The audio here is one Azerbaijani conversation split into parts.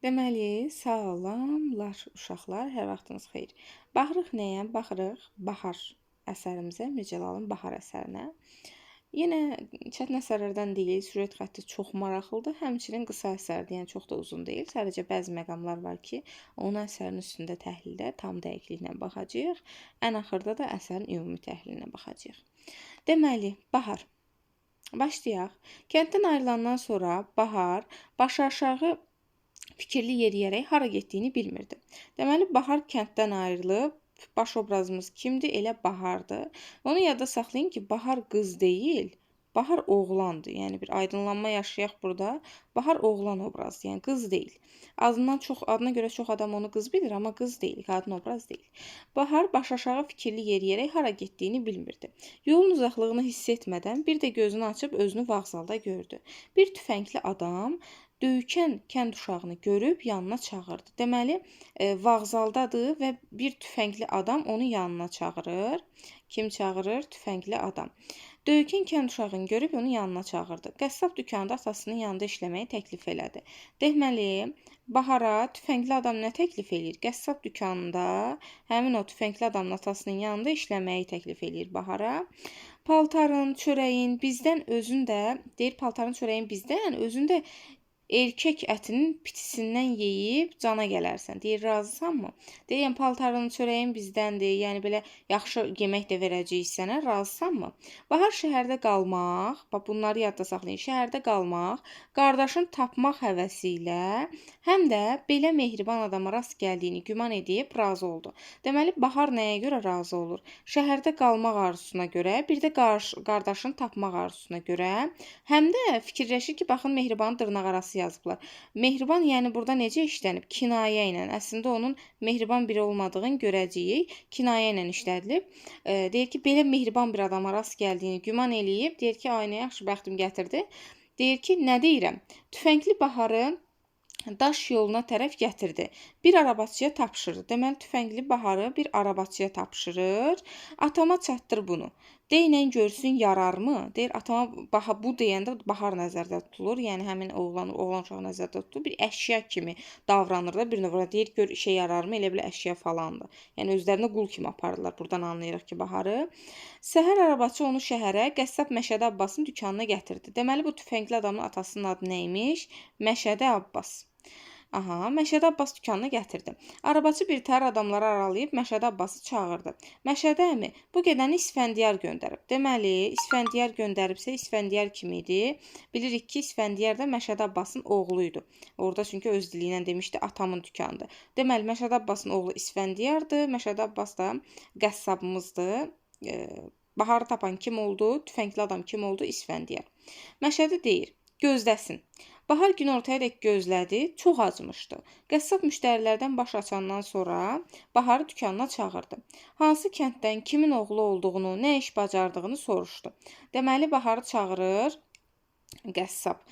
Deməli, salamlar uşaqlar, hər vaxtınız xeyir. Baxırıq nəyə? Baxırıq Bahar əsərimizə, Mir Cəlalın Bahar əsərinə. Yenə çətin əsərlərdən deyil, süjet xətti çox maraqlıdır. Həmçinin qısa əsərdir, yəni çox da uzun deyil. Sadəcə bəzi məqamlar var ki, onu əsərin üstündə təhlildə tam dəqiqliklə baxacağıq. Ən axırda da əsərin ümumi təhlilinə baxacağıq. Deməli, Bahar. Başlayaq. Kənddən ayrılandan sonra Bahar başaşağı fikirli yeriyərək hara getdiyini bilmirdi. Deməli, Bahar kənddən ayrılıb, baş obrazımız kimdir? Elə Bahardır. Onu yadda saxlayın ki, Bahar qız deyil, Bahar oğlandır. Yəni bir aydınlanma yaşayaq burada. Bahar oğlan obrazı, yəni qız deyil. Adına görə çox adam onu qız bilir, amma qız deyil, qadın obraz deyil. Bahar başaşağı fikirli yeriyərək hara getdiyini bilmirdi. Yolun uzaqlığını hiss etmədən bir də gözünü açıb özünü vağzalda gördü. Bir tüfəngli adam döykən kənd uşağını görüb yanına çağırdı. Deməli, vağzaldadır və bir tüfəngli adam onu yanına çağırır. Kim çağırır? Tüfəngli adam. Döykən kənd uşağını görüb onu yanına çağırdı. Qəssab dükanında atasının yanında işləməyi təklif elədi. Deməli, Bahara tüfəngli adam nə təklif eləyir? Qəssab dükanında həmin o tüfəngli adamın atasının yanında işləməyi təklif eləyir Bahara. Paltarın, çörəyin bizdən özün də, deyir paltarın, çörəyin bizdən özün də erkək ətinin pitisindən yeyib cana gələrsən. Deyir, razısanmı? Deyir, yəni paltarın, çörəyin bizdəndir. Yəni belə yaxşı yemək də verəcəyik sənə, razısanmı? Bahar şəhərdə qalmaq, bax bunları yadda saxlayın. Şəhərdə qalmaq, qardaşını tapmaq həvəsi ilə həm də belə mehriban adama rast gəldiyini güman edib razı oldu. Deməli, Bahar nəyə görə razı olur? Şəhərdə qalmaq arzusuna görə, bir də qardaşını tapmaq arzusuna görə, həm də fikirləşir ki, baxın mehribanın dırnaq arası yazıblar. Mehriban, yəni burada necə işlənib? Kinayə ilə. Əslində onun mehriban biri olmadığını görəcəyik. Kinayə ilə işlədilib. Deyir ki, belə mehriban bir adama rast gəldiyini güman eləyib. Deyir ki, ay nə yaxşı bəxtim gətirdi. Deyir ki, nə deyirəm? Tüfəngli Baharı daş yoluna tərəf gətirdi. Bir arabaçıya tapşırır. Deməli, tüfəngli Baharı bir arabaçıya tapşırır. Atama çatdır bunu. Deynən görsün yararmı? Deyir, atama bu deyəndə Bahar nəzərdə tutulur. Yəni, həmin oğlan uşağı nəzərdə tutulur. Bir əşya kimi davranır da bir növ. Deyir, gör işə yararmı? Elə belə əşya falandır. Yəni, özlərini qul kimi aparırlar. Buradan anlayırıq ki, Baharı. Səhər arabaçı onu şəhərə, qəssab Məşədi Abbasın dükanına gətirdi. Deməli, bu tüfəngli adamın atasının adı nə imiş? Məşədi Abbas. Aha, Məşədi Abbas dükanına gətirdi. Arabaçı bir tər adamları aralayıb Məşədi Abbası çağırdı. Məşədi əmi, bu gedəni İsfəndiyar göndərib. Deməli, İsfəndiyar göndəribsə, İsfəndiyar kim idi? Bilirik ki, İsfəndiyar da Məşədi Abbasın oğlu idi. Orada çünki öz dili ilə demişdi, atamın dükanıdır. Deməli, Məşədi Abbasın oğlu İsfəndiyardır. Məşədi Abbas da qəssabımızdır. Baharı tapan kim oldu? Tüfəngli adam kim oldu? İsfəndiyar. Məşədi deyir, gözləsin. Bahar günortayadək gözlədi, çox acımışdı. Qəssab müştərilərdən baş açandan sonra Baharı dükanına çağırdı. Hansı kənddən kimin oğlu olduğunu, nə iş bacardığını soruşdu. Deməli, Baharı çağırır qəssab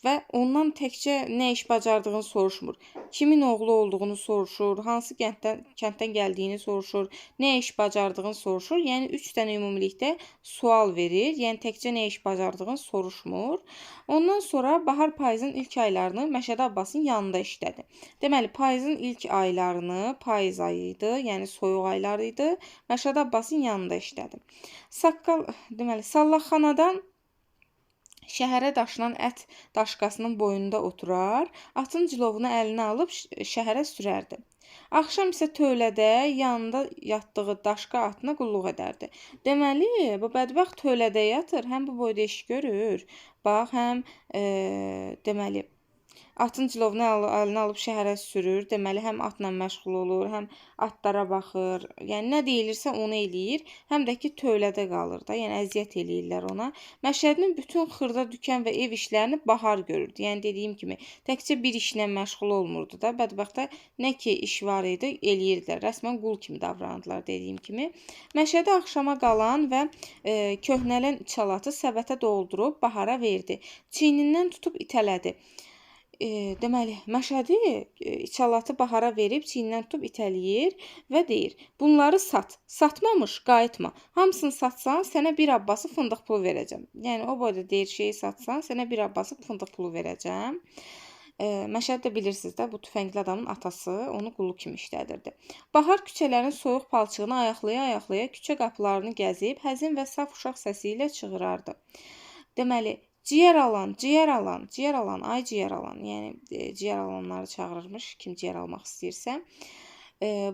və ondan təkcə nə iş bacardığını soruşmur. Kimin oğlu olduğunu soruşur, hansı kənddən gəldiyini soruşur, nə iş bacardığını soruşur. Yəni, 3 dənə ümumilikdə sual verir. Yəni, təkcə nə iş bacardığını soruşmur. Ondan sonra Bahar payızın ilk aylarını Məşədi Abbasın yanında işlədi. Deməli, payızın ilk aylarını, payız ayı idi, yəni soyuq ayları idi, Məşədi Abbasın yanında işlədi. Deməli, Sallahxanadan şəhərə daşınan ət daşqasının boyunda oturar, atın cilovunu əlinə alıb şəhərə sürərdi. Axşam isə tövlədə yanında yatdığı daşqa atına qulluq edərdi. Deməli, bu bədbəxt tövlədə yatır, həm bu boyda iş görür, bax, həm deməli, atın cilovunu əlinə alıb şəhərə sürür. Deməli, həm atla məşğul olur, həm atlara baxır. Yəni, nə deyilirsə onu eləyir. Həm də ki, tövlədə qalır da. Yəni, əziyyət eləyirlər ona. Məşədinin bütün xırda dükan və ev işlərini Bahar görürdü. Yəni, dediyim kimi, təkcə bir işlə məşğul olmurdu da. Bədbəxtə nə ki iş var idi, eləyirdilər. Rəsmən qul kimi davrandılar, dediyim kimi. Məşədi axşama qalan və köhnələn içalatı səbətə doldurub Bahara verdi. Çiynindən tutub itələdi. Deməli, Məşədi içalatı Bahara verib, çiynindən tutub itələyir və deyir, bunları sat, satmamış qayıtma, hamısını satsan sənə bir abbası fındıq pulu verəcəm. Yəni, o boyda deyir, şeyi satsan sənə bir abbası fındıq pulu verəcəm. Məşədi də bilirsiniz də, bu tüfəngli adamın atası onu qulluq kimi işlədirdi. Bahar küçələrin soyuq palçığını ayaqlaya-ayaqlaya küçə qapılarını gəzib həzin və saf uşaq səsi ilə çığırardı. Deməli, ciyər alan, ciyər alan, ciyər alan, ay ciyər alan, yəni ciyər alanları çağırırmış, kim ciyər almaq istəyirsə.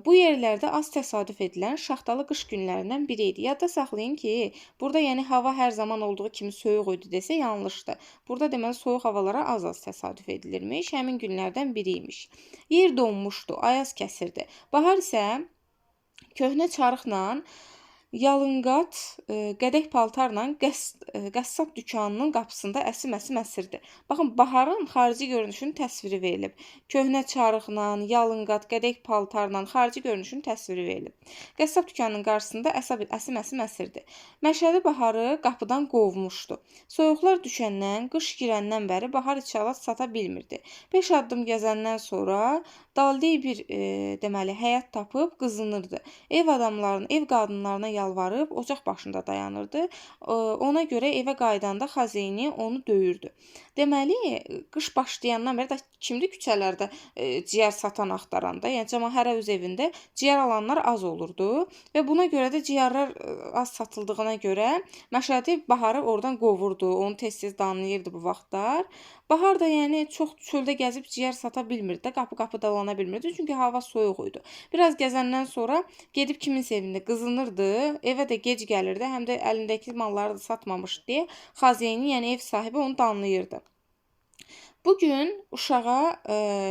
Bu yerlərdə az təsadüf edilən şaxtalı qış günlərindən biri idi. Yadda saxlayın ki, burada yəni hava hər zaman olduğu kimi soyuq idi desə yanlışdır. Burada deməli soyuq havalara az-az təsadüf edilirmiş. Həmin günlərdən biri imiş. Yer donmuşdu, ayaz kəsirdi. Bahar isə köhnə çarıqla, yalınqat, qədəh paltarla qəssab dükanının qapısında əsim-əsim əsirdi. Baxın, Baharın xarici görünüşünün təsviri verilib. Köhnə çarıqla, yalınqat, qədəh paltarla xarici görünüşünün təsviri verilib. Qəssab dükanının qarşısında əsim-əsim əsirdi. Məşədi Baharı qapıdan qovmuşdu. Soyuqlar düşəndən, qış girəndən bəri Bahar içalat sata bilmirdi. 5 addım gəzəndən sonra daldey bir deməli həyat tapıb qızınırdı. Ev adamlarının, ev qadınlarına yalvarıb ocaq başında dayanırdı. Ona görə evə qayıdanda xazeyni onu döyürdü. Deməli, qış başlayandan bəri də kimdir küçələrdə ciyər satan axtaranda, yəni cəma hərə öz evində ciyər alanlar az olurdu və buna görə də ciyərlər az satıldığına görə Məşədi Baharı oradan qovurdu, onu tez-tez danlayırdı bu vaxtlar. Bahar da yəni çox çöldə gəzib ciyər sata bilmirdi, qapı-qapı dolana bilmirdi, çünki hava soyuq idi. Biraz gəzəndən sonra gedib kiminsə evində qızınırdı, evə də gec gəlirdi, həm də əlindəki malları da satmamış deyə xazeyni, yəni ev sahibi onu danlayırdı. Bugün uşağa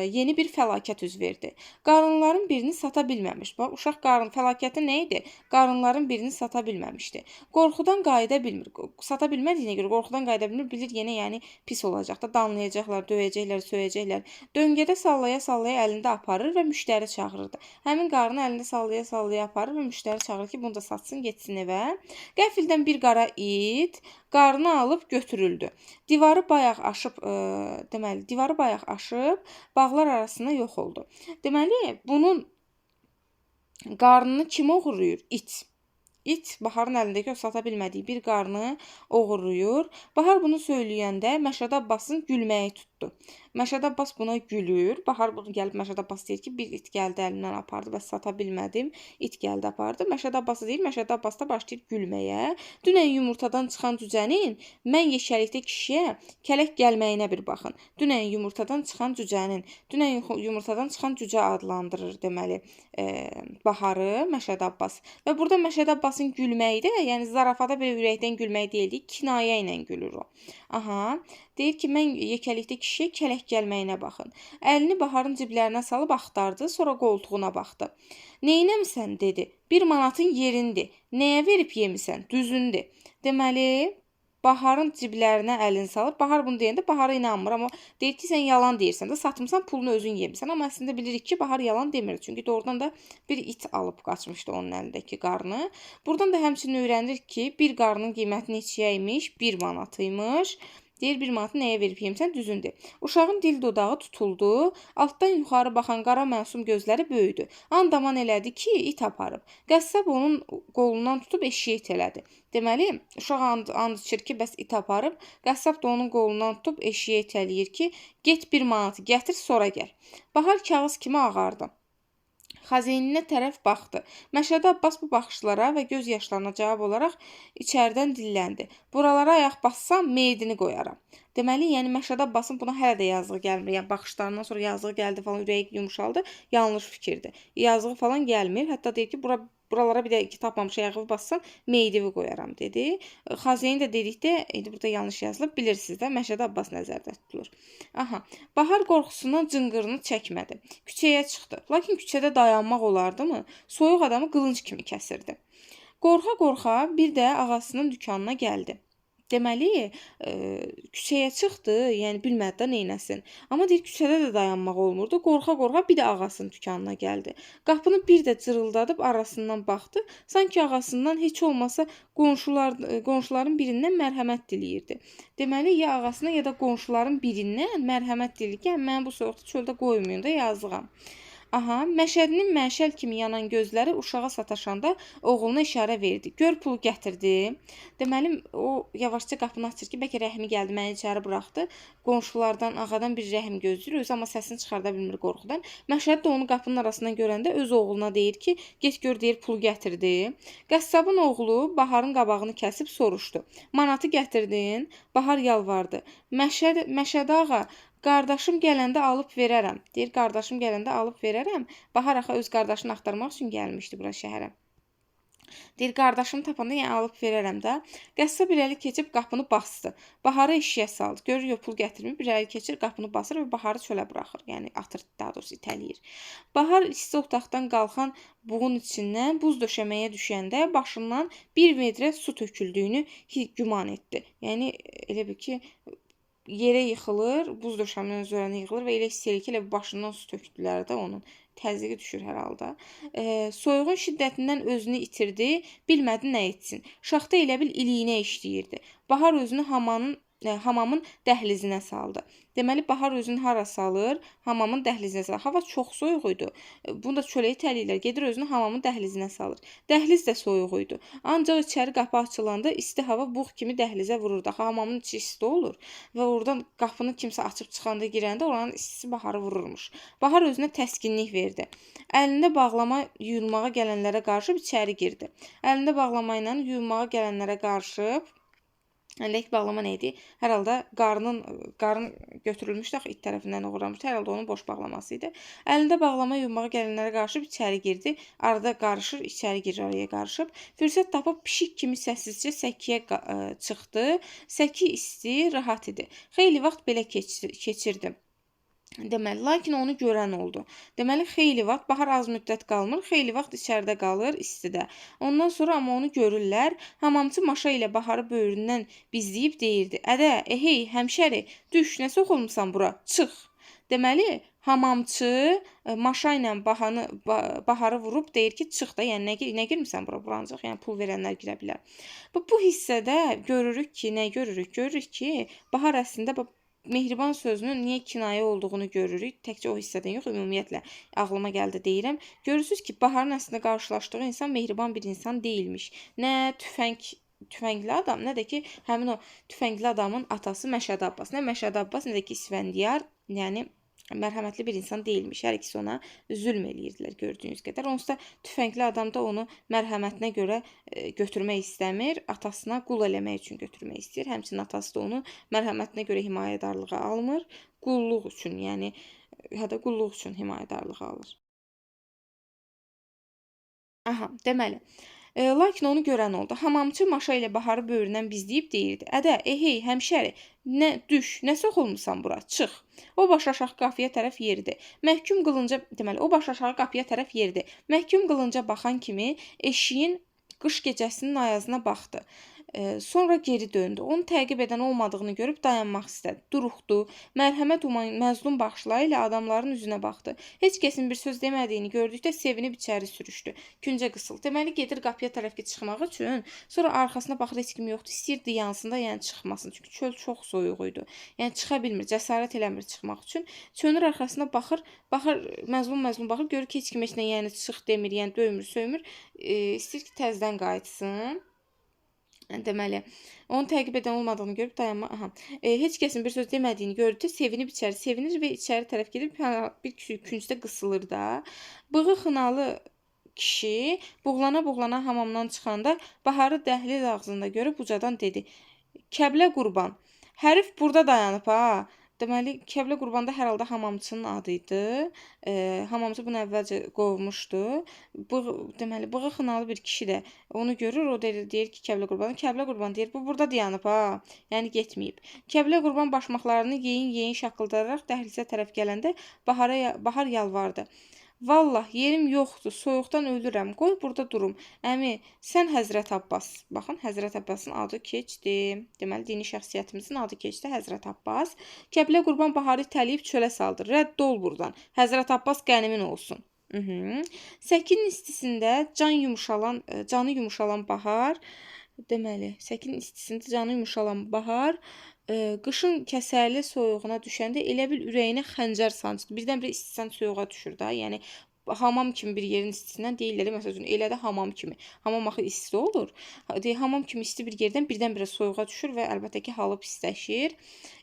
yeni bir fəlakət üz verdi. Qarınların birini sata bilməmiş. Bax, uşaq qarın fəlakəti nə idi? Qarınların birini sata bilməmişdi. Qorxudan qayıda bilmir. Sata bilmədiyinə görə qorxudan qayıda bilmir. Bilir yenə yəni pis olacaq da, danlayacaqlar, döyəcəklər, söyəcəklər. Döngədə sallaya-sallaya əlində aparır və müştəri çağırırdı. Həmin qarını əlində sallaya-sallaya aparır və müştəri çağırır ki, bunu da satsın, getsin evə. Qəfildən bir qara it qarını alıb götürüldü. Divarı bayaq aşıb, deməli, divarı bayaq aşıb bağlar arasında yox oldu. Deməli, bunun qarnını kim oğurlayır? İt. İt Baharın əlindəki o sata bilmədiyi bir qarnı oğurlayır. Bahar bunu söyləyəndə Məşədi Abbasın gülməyi tutdu. Məşədi Abbas buna gülür. Bahar bunu gəlib Məşədi Abbas deyir ki, bir it gəldi əlimdən apardı və sata bilmədim. İt gəldi apardı. Məşədi Abbas deyir, Məşədi Abbas da başlayır gülməyə. Dünən yumurtadan çıxan cücənin mən yekəlikdə kişiyə kələk gəlməyinə bir baxın. Dünən yumurtadan çıxan cücənin, dünən yumurtadan çıxan cücə adlandırır deməli Baharı Məşədi Abbas. Və burada Məşədi Abbasın gülməyi də, yəni zarafata belə ürəkdən gülmək deyildi, kinayə ilə gülür o. Aha, deyir ki, mən yekəlikdə kişiyə kələk gəlməyinə baxın. Əlini Baharın ciblərinə salıb axtardı, sonra qoltuğuna baxdı. Neynəmsən, dedi. 1 manatın yerindir. Nəyə verib yemisən? Düzündür. Deməli, Baharın ciblərinə əlini salır. Bahar bunu deyəndə Bahara inanmır, amma deyir ki, sən yalan deyirsən də, satmısan, pulunu özün yemisən. Amma əslində bilirik ki, Bahar yalan demir. Çünki doğrudan da bir it alıb qaçmışdı onun əlindəki qarnı. Buradan da həmçinin öyrənirik ki, bir qarnın qiyməti neçəyə imiş? 1 manat imiş. Deyir, 1 manatı nəyə verib yemisən? Düzündür. Uşağın dil dodağı tutuldu. Altdan yuxarı baxan qara məsum gözləri böyüdü. Andaman elədi ki, it aparıb. Qəssab onun qolundan tutub eşiyə itələdi. Deməli, uşaq and içir ki, bəs it aparıb. Qəssab da onun qolundan tutub eşiyə itələyir ki, get 1 manatı gətir, sonra gəl. Bahar kağız kimi ağardı. Xazeyninə tərəf baxdı. Məşədi Abbas bu baxışlara və göz yaşlarına cavab olaraq içəridən dilləndi. Buralara ayaq bassam, meyidini qoyaram. Deməli, yəni Məşədi Abbasın buna hələ də yazığı gəlmir. Yəni baxışlarından sonra yazığı gəldi falan, ürəyi yumşaldı. Yanlış fikirdir. Yazığı falan gəlmir. Hətta deyir ki, buralara bir də ki, tapmamış ayağımı bassan, meyidini qoyaram, dedi. Xazeyni də dedikdə, indi burada yanlış yazılıb, bilirsiniz də, Məşədi Abbas nəzərdə tutulur. Aha, Bahar qorxusundan cınqırını çəkmədi. Küçəyə çıxdı. Lakin küçədə dayanmaq olardımı? Soyuq adamı qılınc kimi kəsirdi. Qorxa-qorxa bir də ağasının dükanına gəldi. Deməli, küçəyə çıxdı, yəni bilmədi də neynəsin. Amma deyir, küçədə də dayanmaq olmurdu. Qorxa-qorxa bir də ağasının dükanına gəldi. Qapını bir də cırıldadıb arasından baxdı. Sanki ağasından heç olmasa qonşuların birindən mərhəmət diləyirdi. Deməli, ya ağasına ya da qonşuların birindən mərhəmət diləyir ki, məni bu soyuqda çöldə qoymayın da, yazığam. Aha, Məşədinin məşəl kimi yanan gözləri uşağa sataşanda oğluna işarə verdi. Gör pulu gətirdi. Deməli, o yavaşca qapını açır ki, bəlkə rəhmi gəldi, məni içəri buraxdı. Qonşulardan, ağadan bir rəhm gözləyir, özü amma səsini çıxarda bilmir qorxudan. Məşədi də onu qapının arasından görəndə öz oğluna deyir ki, get gör, deyir, pulu gətirdi. Qəssabın oğlu Baharın qabağını kəsib soruşdu. Manatı gətirdin? Bahar yalvardı. Məşədi ağa, qardaşım gələndə alıb verərəm. Deyir, qardaşım gələndə alıb verərəm. Bahar axı öz qardaşını axtarmaq üçün gəlmişdi bura şəhərə. Deyir, qardaşımı tapanda yəni alıb verərəm də. Qəssab irəli keçib qapını basdı. Baharı eşiyə saldı. Görür, yox, pul gətirmir. Bir irəli keçir, qapını basır və Baharı çölə buraxır. Yəni atır, daha doğrusu itələyir. Bahar isti otaqdan qalxan buğun içindən buz döşəməyə düşəndə başından 1 metrə su töküldüyünü güman etdi. Yəni elə bil ki, yerə yıxılır, buz döşəmənin üzərinə yıxılır və elə hiss eləyir ki, elə başından su tökdülər də onun. Təzyiqi düşür hər halda. Soyuğun şiddətindən özünü itirdi, bilmədi nə etsin. Şaxta elə bil iliyinə işləyirdi. Bahar özünü hamamın dəhlizinə saldı. Deməli, Bahar özünü hara salır? Hamamın dəhlizinə salır. Hava çox soyuq idi. Bunu da çölə itələyirlər. Gedir özünü hamamın dəhlizinə salır. Dəhliz də soyuq idi. Ancaq içəri qapı açılanda isti hava buğ kimi dəhlizə vururdu. Axı hamamın içi isti olur və oradan qapını kimsə açıb çıxanda, girəndə oranın istisi Baharı vururmuş. Bahar özünə təskinlik verdi. Əlində bağlama yuyulmağa gələnlərə qarışıb içəri girdi. Əlində bağlama ilə yuyulmağa gələnlərə qarışıb. Əlindəki bağlama nə idi? Hər halda qarın götürülmüşdü, axı it tərəfindən oğurlanmışdı. Hər halda onun boş bağlaması idi. Əlində bağlama yuyulmağa gələnlərə qarışıb içəri girdi. Arada qarışır, içəri girir, araya qarışıb. Fürsət tapıb pişik kimi səssizcə səkiyə çıxdı. Səki isti, rahat idi. Xeyli vaxt belə keçirdi. Deməli, lakin onu görən oldu. Deməli, xeyli vaxt, Bahar az müddət qalmır, xeyli vaxt içəridə qalır, istidə. Ondan sonra amma onu görürlər. Hamamçı maşa ilə Baharı böyründən bizləyib deyirdi. Ədə, ehey, həmşəri, düş, nə soxulmusan bura, çıx. Deməli, hamamçı maşa ilə Baharı vurub deyir ki, çıx da, yəni nə girmirsən bura, bura ancaq, yəni pul verənlər girə bilər. Bu hissədə görürük ki, nə görürük? Görürük ki, Bahar əslində mehriban sözünün niyə kinayə olduğunu görürük. Təkcə o hissədən yox, ümumiyyətlə ağlıma gəldi deyirəm. Görürsünüz ki, Baharın əslində qarşılaşdığı insan mehriban bir insan deyilmiş. Nə tüfəngli adam, nə də ki, həmin o tüfəngli adamın atası Məşədi Abbas. Nə Məşədi Abbas, nə də ki, İsfəndiyar, yəni mərhəmətli bir insan deyilmiş. Hər ikisi ona zülm eləyirdilər gördüyünüz qədər. Onsuz da tüfəngli adam da onu mərhəmətinə görə götürmək istəmir. Atasına qul eləmək üçün götürmək istəyir. Həmçinin atası da onu mərhəmətinə görə himayədarlığa almır. Qulluq üçün, yəni hətta qulluq üçün himayədarlığa alır. Aha, deməli, lakin onu görən oldu. Hamamçı maşa ilə Baharı böyründən bizləyib deyirdi. Ədə, ehey, həmşəri, nə düş, nə soxulmusan bura, çıx. O baş aşağı qapıya tərəf yeridi. Məhkum qılınca, deməli, o baş aşağı qapıya tərəf yeridi. Məhkum qılınca baxan kimi eşiyin qış gecəsinin ayazına baxdı. Sonra geri döndü. Onu təqib edən olmadığını görüb dayanmaq istədi. Duruxdu. Mərhəmət uman məzlum baxışları ilə adamların üzünə baxdı. Heç kəsin bir söz demədiyini gördükdə sevinib içəri sürüşdü. Küncə qısıldı. Deməli, gedir qapıya tərəf ki çıxmaq üçün. Sonra arxasına baxır, heç kim yoxdur. İstəyir dayansın da, yəni çıxmasın. Çünki çöl çox soyuq idi. Yəni çıxa bilmir, cəsarət eləmir çıxmaq üçün. Çönür arxasına baxır, baxır, məzlum baxır, görür ki, heç kim heç nə, yəni çıx demir, yəni döymür, söymür. İstəyir ki, təzədən qayıtsın. Deməli, onu təqib edən olmadığını görüb dayanma. Aha. Heç kəsin bir söz demədiyini gördü, sevinib içəri, sevinir və içəri tərəf gedib bir küncdə qısılır da. Bığı xınalı kişi buğlana-buğlana hamamdan çıxanda Baharı dəhliz ağzında görüb ucadan dedi: Kəblə qurban, hərif burada dayanıb ha. Deməli, Kəblə Qurban da hər halda hamamçının adı idi. Hamamçı bunu əvvəlcə qovmuşdu. Deməli, bığı xınalı bir kişi də onu görür, o deyir ki, Kəblə Qurban. Kəblə Qurban deyir, bu burada dayanıb ha, yəni getməyib. Kəblə Qurban başmaqlarını yeyin-yeyin şaqıldararaq dəhlizə tərəf gələndə Bahar yalvardı. Vallah, yerim yoxdur, soyuqdan ölürəm, qoy burada durum. Əmi, sən Həzrət Abbas. Baxın, Həzrət Abbasın adı keçdi. Deməli, dini şəxsiyyətimizin adı keçdi, Həzrət Abbas. Kəblə Qurban Baharı itələyib çölə saldı. Rədd ol buradan. Həzrət Abbas qənimin olsun. Səkinin istisində canı yumuşalan Bahar, deməli, səkinin istisində canı yumuşalan Bahar Qışın kəsərli soyuğuna düşəndə elə bil ürəyinə xəncər sancdı. Birdən-birə istisən soyuğa düşür də. Yəni hamam kimi bir yerin istisindən deyirlər. Məsəl üçün elə də hamam kimi. Hamam axı isti olur. Deyir, hamam kimi isti bir yerdən birdən-birə soyuğa düşür və əlbəttə ki, halı pisləşir.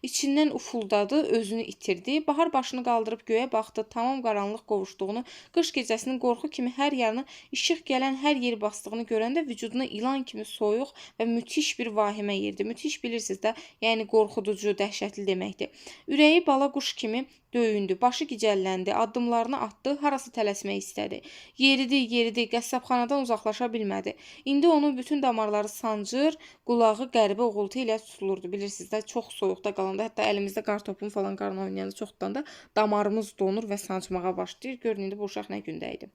İçindən ufuldadı, özünü itirdi. Bahar başını qaldırıb göyə baxdı. Tamam qaranlıq qovuşduğunu, qış gecəsinin qorxu kimi hər yanı işıq gələn hər yeri basdığını görəndə vücuduna ilan kimi soyuq və müthiş bir vahimə yerdi. Müthiş bilirsiniz də, yəni qorxuducu, dəhşətli deməkdir. Ürəyi bala quş kimi döyündü, başı gicəlləndi, addımlarını atdı, harası tələsmək istədi. Yeridi, yeridi, qəssabxanadan uzaqlaşa bilmədi. İndi onun bütün damarları sancır, qulağı qəribə uğultu ilə tutulurdu. Bilirsiniz də, çox soyuqda qalanda, hətta əlimizdə qar topunu falan qarla oynayanda çox tutanda damarımız donur və sancmağa başlayır. Görün indi bu uşaq nə gündə idi.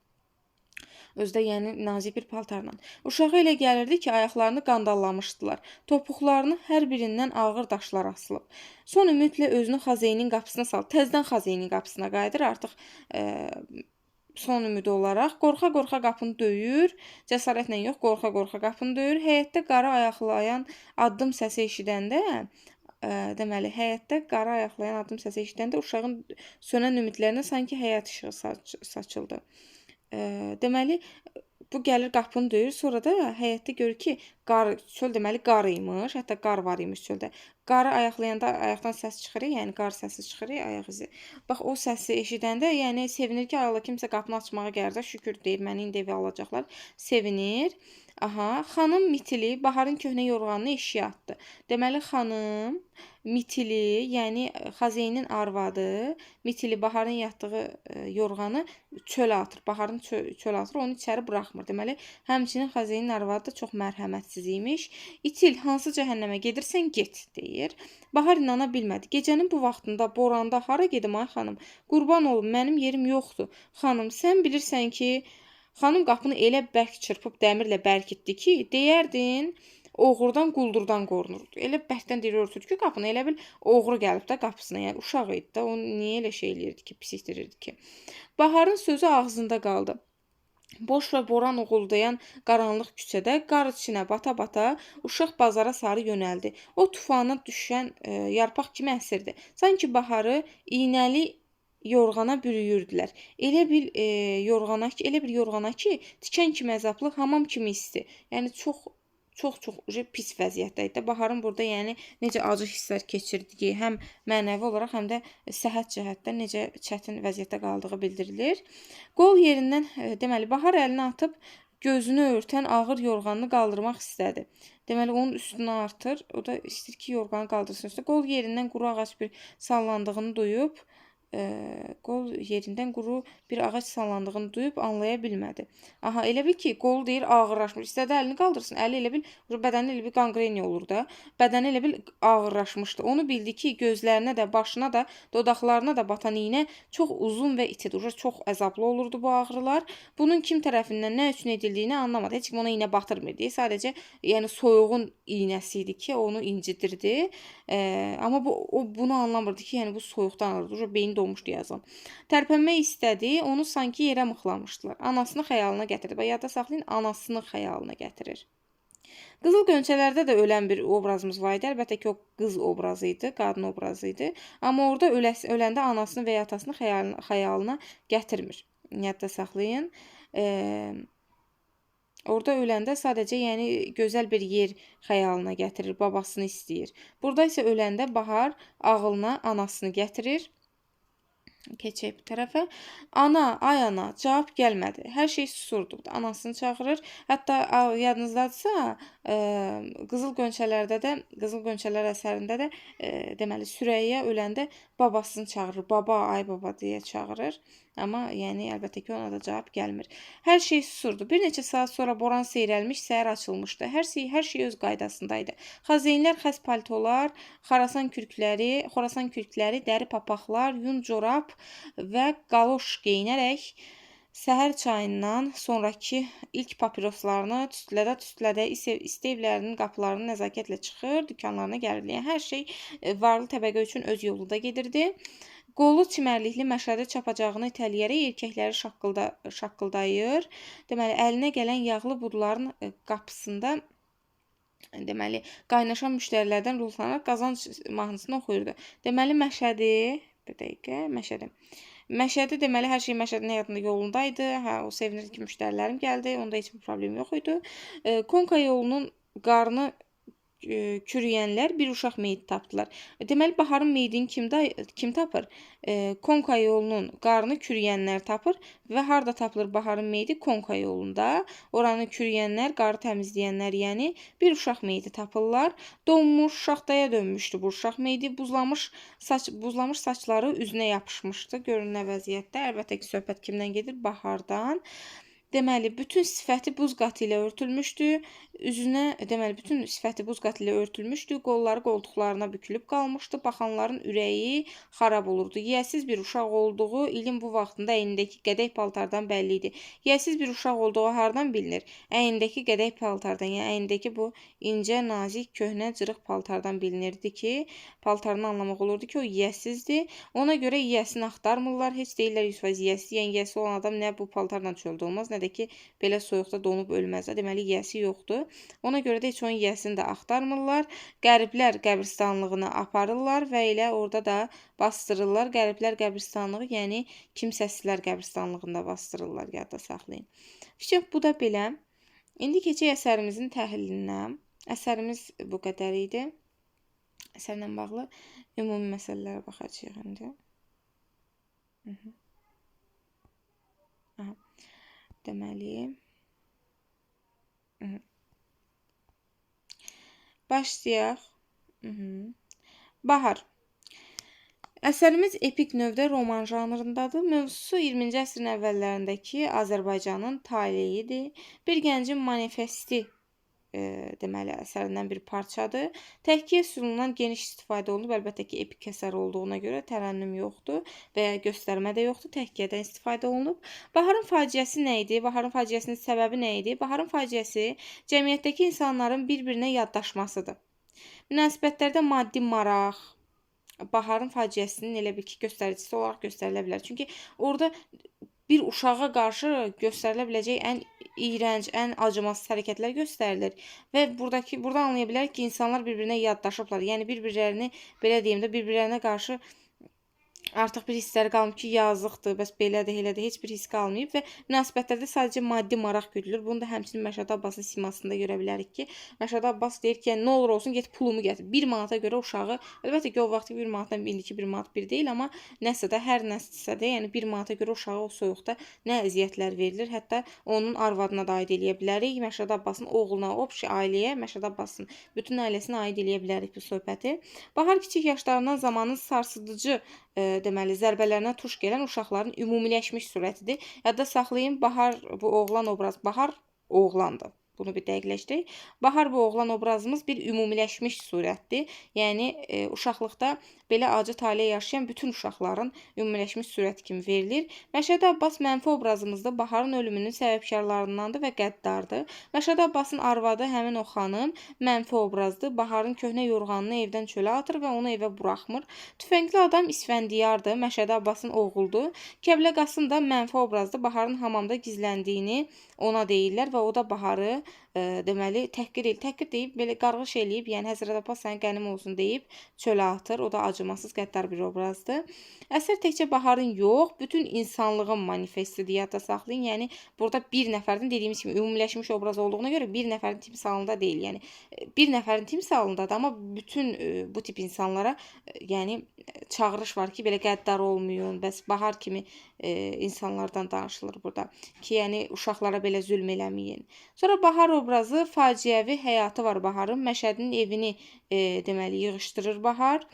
Özdə yəni nazik bir paltarla. Uşağa elə gəlirdi ki, ayaqlarını qandallamışdılar. Topuqlarını hər birindən ağır daşlar asılıb. Son ümidlə özünü xazeynin qapısına saldı. Təzdən xazeynin qapısına qayıdır. Artıq son ümidi olaraq qorxa-qorxa qapını döyür. Cəsarətlə yox, qorxa-qorxa qapını döyür. Həyətdə qara ayaqlayan addım səsi eşidəndə, deməli, həyətdə qara ayaqlayan addım səsi eşidəndə uşağın sönən ümidlərinə sanki həyat işığı saçıldı. Deməli, bu gəlir qapını döyür, sonra da həyətdə görür ki, qar, çöl deməli qar imiş, hətta qar var imiş çöldə. Qarı ayaqlayanda ayaqdan səs çıxır, yəni qar səsi çıxır, ayaq izi. Bax, o səsi eşidəndə, yəni sevinir ki, ay Allah, kimsə qapını açmağa gəlir də, şükür deyir, məni indi evə alacaqlar. Sevinir. Aha, xanım Mitili Baharın köhnə yorğanını eşiyə atdı. Deməli, xanım Mitili, yəni xazeynin arvadı Mitili Baharın yatdığı yorğanı çölə atır. Baharın çölə atır, onu içəri buraxmır. Deməli, həmçinin xazeynin arvadı da çox mərhəmətsiz imiş. İtil, hansı cəhənnəmə gedirsən, get, deyir. Bahar inana bilmədi. Gecənin bu vaxtında, boranda hara gedim ay xanım? Qurban olum, mənim yerim yoxdur. Xanım, sən bilirsən ki... Xanım qapını elə bərk çırpıb dəmirlə bərkitdi ki, deyərdin, oğurdan, quldurdan qorunurdu. Elə bərkdən deyir, örtürdü ki, qapını, elə bil oğru gəlib də qapısına, yəni uşaq idi də, onu niyə elə şey eləyirdi ki, pis itirirdi ki. Baharın sözü ağzında qaldı. Boş və boran uğuldayan qaranlıq küçədə qar içinə bata-bata uşaq bazara sarı yönəldi. O tufana düşən yarpaq kimi əsirdi. Sanki Baharı iynəli yorğana bürüyürdülər. Elə bir yorğana ki, elə bir yorğana ki, tikan kimi əzablı, hamam kimi isti. Yəni çox pis vəziyyətdə idi. Baharın burada yəni necə acı hisslər keçirdiyi, həm mənəvi olaraq, həm də səhət cəhətdən necə çətin vəziyyətdə qaldığı bildirilir. Qol yerindən, deməli, Bahar əlini atıb gözünü örtən ağır yorğanını qaldırmaq istədi. Deməli, onun üstünə artır. O da istəyir ki, yorğanı qaldırsın üstünə. Qol yerindən quru ağac bir sallandığını duyub, qol yerindən quru bir ağac sallandığını duyub anlaya bilmədi. Aha, elə bil ki, qolu deyir ağırlaşmış. İstədi əlini qaldırsın. Əli elə bil, bədəni elə bil qanqreniya olur da. Bədəni elə bil ağırlaşmışdı. Onu bildi ki, gözlərinə də, başına da, dodaqlarına da batan iynə çox uzun və itidir. Çox əzablı olurdu bu ağrılar. Bunun kim tərəfindən nə üçün edildiyini anlamadı. Heç kim ona iynə batırmırdı. Sadəcə, yəni soyuğun iynəsi idi ki, onu incidirdi. Amma o bunu anlamırdı ki, yəni bu soyuqdan alırdı. Beyni donmuşdu yazın. Tərpənmək istədi, onu sanki yerə mıxlamışdılar. Anasını xəyalına gətirdi. Bax, yadda saxlayın, anasını xəyalına gətirir. Qızıl Gönçələrdə də ölən bir obrazımız var idi. Əlbəttə ki, o qız obrazı idi, qadın obrazı idi. Amma orada öləndə anasını və ya atasını xəyalına gətirmir. Yadda saxlayın. Orada öləndə sadəcə yəni gözəl bir yer xəyalına gətirir, babasını istəyir. Burada isə öləndə Bahar ağılına anasını gətirir. Keçək bu tərəfə. Ana, ay ana, cavab gəlmədi. Hər şey susurdu. Anasını çağırır. Hətta yadınızdadırsa, Qızıl Gönçələrdə də, Qızıl Gönçələr əsərində də deməli Sürəyya öləndə babasını çağırır. Baba, ay baba deyə çağırır. Amma yəni əlbəttə ki, ona da cavab gəlmir. Hər şey susurdu. Bir neçə saat sonra boran seyrəlmiş, səhər açılmışdı. Hər şey öz qaydasındaydı. Xazeynlər, xəs paltolar, Xorasan kürkləri, dəri papaqlar, yun corab və qaloş geyinərək səhər çayından sonrakı ilk papiroslarını tüstülədə-tüstülədə isti evlərinin qapılarını nəzakətlə çıxır, dükanlarına gəlirdi. Yəni, hər şey varlı təbəqə üçün öz yolunda gedirdi. Qolu çimərlikli məşədə çapacağını itələyərək erkəkləri şaqqıldayır. Deməli, əlinə gələn yağlı budların qapısında Deməli, qaynaşan müştərilərdən ruhlanaraq qazanc mahnısını oxuyurdu. Deməli, Məşədi, bir dəqiqə, Məşədi. Məşədi, deməli, hər şey Məşədinin həyatında yolundaydı. Hə, o sevinirdi ki, müştərilərim gəldi. Onda heç bir problem yox idi. Konka yolunun qarnı kürüyənlər bir uşaq meyidi tapdılar. Deməli, Baharın meyidini kim tapır? Konka yolunun qarnı kürüyənlər tapır və harda tapılır Baharın meyidi? Konka yolunda. Oranı kürüyənlər, qarı təmizləyənlər, yəni bir uşaq meyidi tapırlar. Donmuş, şaxtaya dönmüşdü bu uşaq meyidi. Buzlamış saçları üzünə yapışmışdı. Görün nə vəziyyətdə. Əlbəttə ki, söhbət kimdən gedir? Bahardan. Deməli, bütün sifəti buz qatı ilə örtülmüşdü. Üzünə, deməli, bütün sifəti buz qatı ilə örtülmüşdü. Qolları qoltuqlarına bükülüb qalmışdı. Baxanların ürəyi xarab olurdu. Yiyəsiz bir uşaq olduğu ilin bu vaxtında əynindəki qədəh paltardan bəlli idi. Yiyəsiz bir uşaq olduğu hardan bilinir? Əynindəki qədəh paltardan, yəni əynindəki bu incə, nazik, köhnə, cırıq paltardan bilinirdi ki, paltarını anlamaq olurdu ki, o yiyəsizdir. Ona görə yiyəsini axtarmırlar. Heç deyirlər 100% yiyəsiz. Yəni yiyəsi olan adam nə bu paltarla çöldə olmaz, nə də ki, belə soyuqda donub ölməz. Deməli, yiyəsi yoxdur. Ona görə də heç onun yiyəsini də axtarmırlar. Qəriblər qəbristanlığına aparırlar və elə orada da bastırırlar. Qəriblər qəbristanlığı, yəni kimsəsizlər qəbristanlığında bastırırlar. Yadda saxlayın. Vəsə, bu da belə. İndi keçək əsərimizin təhlilinə. Əsərimiz bu qədər idi. Əsərlə bağlı ümumi məsələlərə baxacağıq indi. Aha. Deməli, başlayaq. Bahar. Əsərimiz epik növdə roman janrındadır. Mövzusu 20-ci əsrin əvvəllərindəki Azərbaycanın taleyidir. Bir gəncin manifesti deməli, əsərindən bir parçadır. Təhkiyə üsulundan geniş istifadə olunub. Əlbəttə ki, epik əsər olduğuna görə tərənnüm yoxdur və ya göstərmə də yoxdur. Təhkiyədən istifadə olunub. Baharın faciəsi nə idi? Baharın faciəsinin səbəbi nə idi? Baharın faciəsi cəmiyyətdəki insanların bir-birinə yaddaşmasıdır. Münasibətlərdə maddi maraq Baharın faciəsinin elə bir ki, göstəricisi olaraq göstərilə bilər. Çünki orada bir uşağa qarşı göstərilə biləcək ən iyrənc, ən acımasız hərəkətlər göstərilir və burada anlaya bilərik ki, insanlar bir-birinə yaddaşıblar. Yəni bir-birlərini, belə deyim də, bir-birlərinə qarşı artıq bir hissləri qalmır ki, yazıqdır, bəs belədir, elədir, heç bir his qalmayıb və münasibətlərdə sadəcə maddi maraq güdülür. Bunu da həmçinin Məşədi Abbasın simasında görə bilərik ki, Məşədi Abbas deyir ki, yəni, nə olur olsun, get pulumu gətir. 1 manata görə uşağı, əlbəttə ki, o vaxtı 1 manatdan indiki 1 manat bir deyil, amma nəsə də, hər nəsə də, yəni 1 manata görə uşağı o soyuqda nə əziyyətlər verilir, hətta onun arvadına da aid eləyə bilərik, Məşədi Abbasın oğluna, obşi ailəyə, Məşədi Abbasın bütün ailəsinə aid eləyə bilərik bu söhbəti. Bahar kiçik yaşlarından zamanın sarsıdıcı deməli, zərbələrinə tuş gələn uşaqların ümumiləşmiş surətidir. Yadda saxlayın, Bahar bu oğlan obraz, Bahar oğlandır. Bunu bir dəqiqləşdirək. Bahar bu oğlan obrazımız bir ümumiləşmiş surətdir. Yəni, uşaqlıqda belə acı tale yaşayan bütün uşaqların ümumiləşmiş surəti kimi verilir. Məşədi Abbas mənfi obrazımızda Baharın ölümünün səbəbkarlarındandır və qəddardır. Məşədi Abbasın arvadı həmin o xanım mənfi obrazdır. Baharın köhnə yorğanını evdən çölə atır və onu evə buraxmır. Tüfəngli adam İsfəndiyardır. Məşədi Abbasın oğuldur. Kəblə Qasım da mənfi obrazdır. Baharın hamamda gizləndiyini ona deyirlər və o da Baharı deməli, təhqir deyib, belə qarğış eləyib, yəni Həzrət Abbas sənin qənim olsun deyib çölə atır. O da acımasız, qəddar bir obrazdır. Əsər təkcə Baharın yox, bütün insanlığın manifestidir, yadda saxlayın. Yəni, burada bir nəfərin, dediyimiz kimi, ümumiləşmiş obraz olduğuna görə bir nəfərin timsalında deyil. Yəni, bir nəfərin timsalındadır, amma bütün bu tip insanlara yəni, çağırış var ki, belə qəddar olmayın, bəs Bahar kimi insanlardan danışılır burada ki, yəni, uşaqlara belə zülm eləməyin. Sonra Bahar obrazı, faciəvi həyatı var Baharın. Məşədinin evini deməli, yığışdırır Bahar.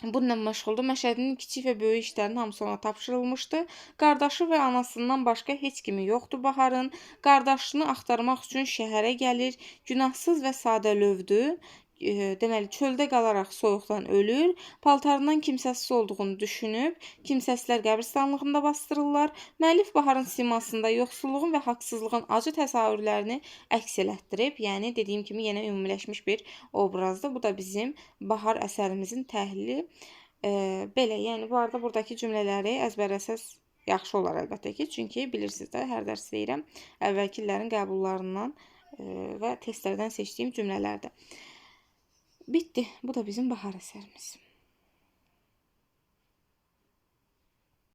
Bununla məşğuldur. Məşədinin kiçik və böyük işlərinin hamısı ona tapşırılmışdı. Qardaşı və anasından başqa heç kimi yoxdur Baharın. Qardaşını axtarmaq üçün şəhərə gəlir. Günahsız və sadəlövdür. Deməli, çöldə qalaraq soyuqdan ölür. Paltarından kimsəsiz olduğunu düşünüb, kimsəsizlər qəbristanlığında bastırırlar. Müəllif Baharın simasında yoxsulluğun və haqsızlığın acı təsavvürlərini əks elətdirib. Yəni, dediyim kimi, yenə ümumiləşmiş bir obrazdır. Bu da bizim Bahar əsərimizin təhlili. Belə, yəni, bu arada buradakı cümlələri əzbərləsəz yaxşı olar əlbəttə ki. Çünki bilirsiniz də, hər dərs deyirəm, əvvəlki illərin qəbullarından Və testlərdən seçdiyim cümlələrdir. Bitdi. Bu da bizim Bahar əsərimiz.